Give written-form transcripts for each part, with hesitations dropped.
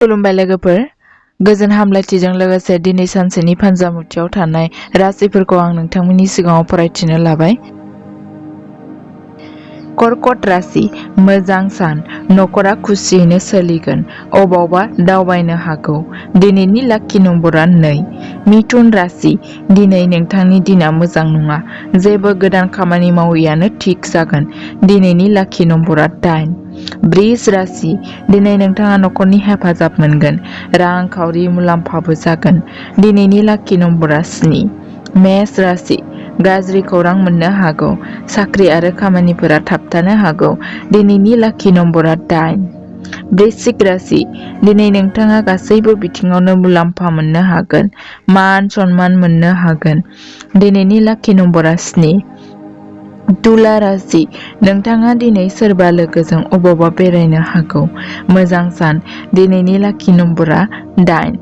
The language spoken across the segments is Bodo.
खुलुमबाय लोगोफोर, गोजोन हामलायथिजों लोगोसे दिनै सानसेनि फानजामुथियाव थानाय राशिफोरखौ आं नोंथांमोननि सिगाङाव फरायथिनो लाबाय। कर्कट राशि, मोजां सान, नखरा खुसियैनो सोलिगोन, अबावबा दावबायनो हागौ। दिनैनि लाकी नम्बरा 2। मिथुन राशि, दिनै नोंथांनि दिना मोजां नङा, जेबो गोदान खामानि मावैयानो थिक जागोन। दिनैनि लाकी नम्बरा 8। बृष राशि, दिनै नोंथाङा नखरनि हेफाजाब मोनगोन, रांखावरि मुलाम्फाबो जागोन। दिनैनि लाकी नम्बरा 7। मेष राशि, गाज्रि खौरां मोननो हागौ, साख्रि आरो खामानिफोरा थाबथानो हागौ। दिनैनि लाकी नम्बरा 8। वृश्चिक राशि, दिनै नोंथाङा गासैबो बिथिङावनो मुलाम्फा मोननो हागोन, मान सन्मान मोननो हागोन। दिनैनि लाकी नम्बरा 7। तुला राशि, नोंथाङा दिनै सोरबा लोगोजों अबावबा बेरायनो हागौ, मोजां सान। दिनैनि लाकी नम्बरा 8।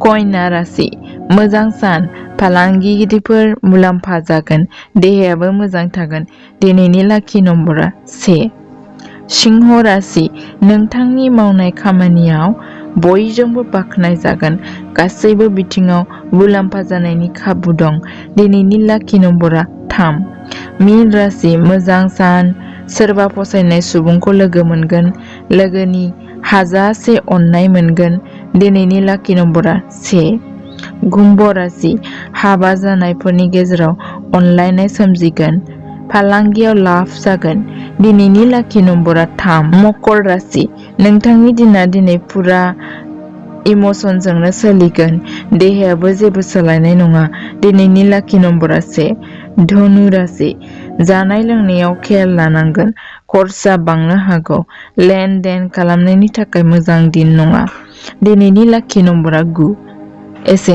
कन्या राशि, मोजां सान, फालांगिगिरिफोर मुलाम्फा जागोन, देहायाबो मोजां थागोन। दिनैनि लाकी नम्बरा 1। सिंह राशि, नोंथांनि मावनाय खामानियाव बयजोंबो बाख्नाय जागोन, गासैबो बिथिङाव मुलाम्फा जानायनि खाबु दं। दिनैनि लाकी नम्बरा 3। मीन राशि, मोजां सान, सोरबा फसायनाय सुबुंखौ लोगो मोनगोन, लोगोनि हाजासे अननाय मोनगोन। दिनैनि लाकी नम्बरा 1। कुम्भ राशि, हाबा जानायफोरनि गेजेराव अनलायनाय सोमजिगोन, फालांगियाव लाभ जागोन। दिनैनि लाकी नम्बरा 3। मकर राशि, नोंथांनि दिना दिनै पुरा इमसनजोंनो सोलिगोन, देहायाबो जेबो सोलायनाय नङा। दिनैनि लाकी नम्बरा 1। धनु राशि, जानाय लोंनायाव खेल लानांगोन, खरसा बांनो हागौ, लेन देन खालामनायनि थाखाय मोजां दिन नङा। दिनैनि लाकी नम्बरा 9। एसेनोसै।